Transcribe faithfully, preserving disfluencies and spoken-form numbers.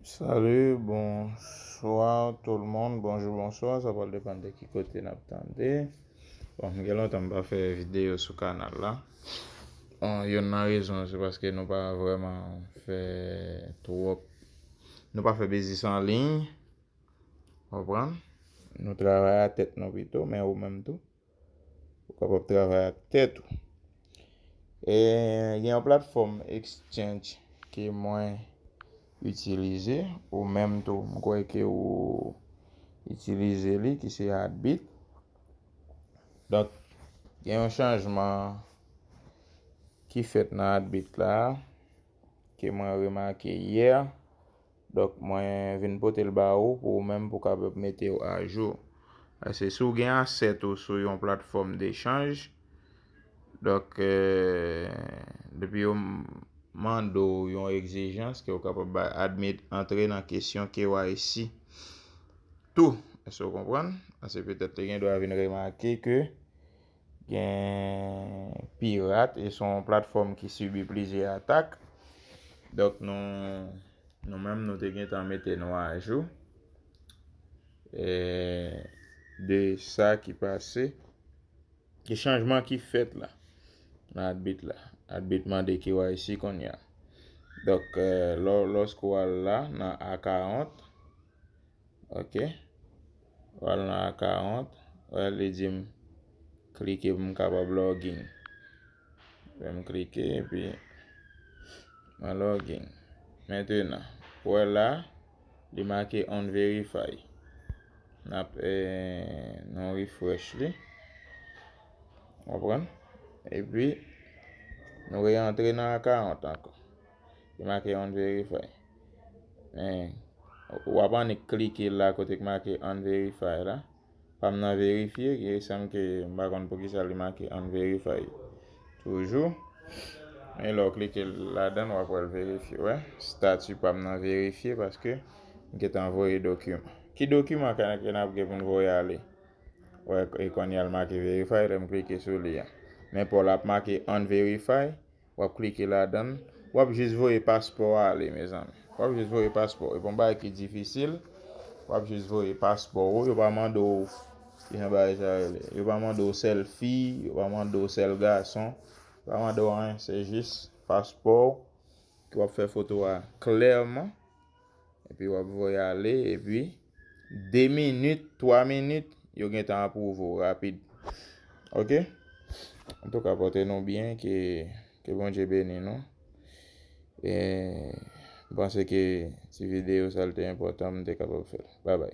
Salut, bonsoir tout le monde, bonjour, bonsoir, sa pral depann de ki kote n ap tande. Bon, m gen lontan m pa fè videyo sou kanal la. Bon, youn nan rezon se paske nou pa vrèman fè twòp, nou pa fè biznis an liy, konprann? Nou travay a tèt nou pito, men ou menm tou, ou kapab travay ak tèt ou. E gen yon platfòm exchange ke mwen itilize, ou menm tou, m kwè ke ou itilize li, ki se Adbit. Donk, gen yon chanjman ki fèt nan Adbit la, ke mwen remake yè. Donk, mwen vin pote l ba ou pou ou menm pou w kapab mete w ajou. Paske si w gen asèt ou sou yon platfòm dechanj, donk, eh, depi yo mande w yon egzijans ke w kapab bay Adbit antre nan kesyon K Y C tou. Èske w konprann? Paske petèt li gen dwa vin remake ke gen pirat, e se yon platfòm ki sibi plizyè atak. Donk, nou, nou menm, nou te gentan mete nou ajou, eh, de sa ki pase, de chanjman ki fèt la, nan Adbit la. Adbit mande K Y C kounye a. Donk, eh, lò-, lòske w al la, nan account, ok. W al nan account, w al li di m klike pou m kapab login. Fè m klike, epi mwen login. Mentenan, w wè la, li make unverify. N ap, eh, nou refresh li. Konprann? Epi, nou re-antre nan account ankò. Li make unverify. Men, w ap annik klike la kote k make unverify la. Pa m nan verifye, ki sanm ke m pa konn poukisa li make unverify toujou. Men lè w klike ladan l, w ap wè l verifye, wè. Stati pa m nan verifye paske m gentan voye dokiman. Ki dokiman ke n ap gen pou n voye ale? Wè, e kounye a l make verify, lè m klike sou li a. Men pa w la ap make unverify, w ap klike ladan l, w ap jis voye paspò a ale, mezanmi. W ap jis voye paspò. E pa yon bagay ki difisil, w ap jis voye paspò ou, yo pa mande w, ki jan bagay sa rele? Yo pa mande w sèlfi, yo pa mande w sèl gason, yo pa mande w anyen, se jis paspò w ki w ap fè foto a klèman, epi w ap voye ale, epi de minit, twa minit, yo gentan apwouve w rapid. Ok? Antouka, pòte nou byen, ke, ke Bondye beni nou. E, m panse ke ti videyo sa l te enpòtan, m te kapab fè l. Babay.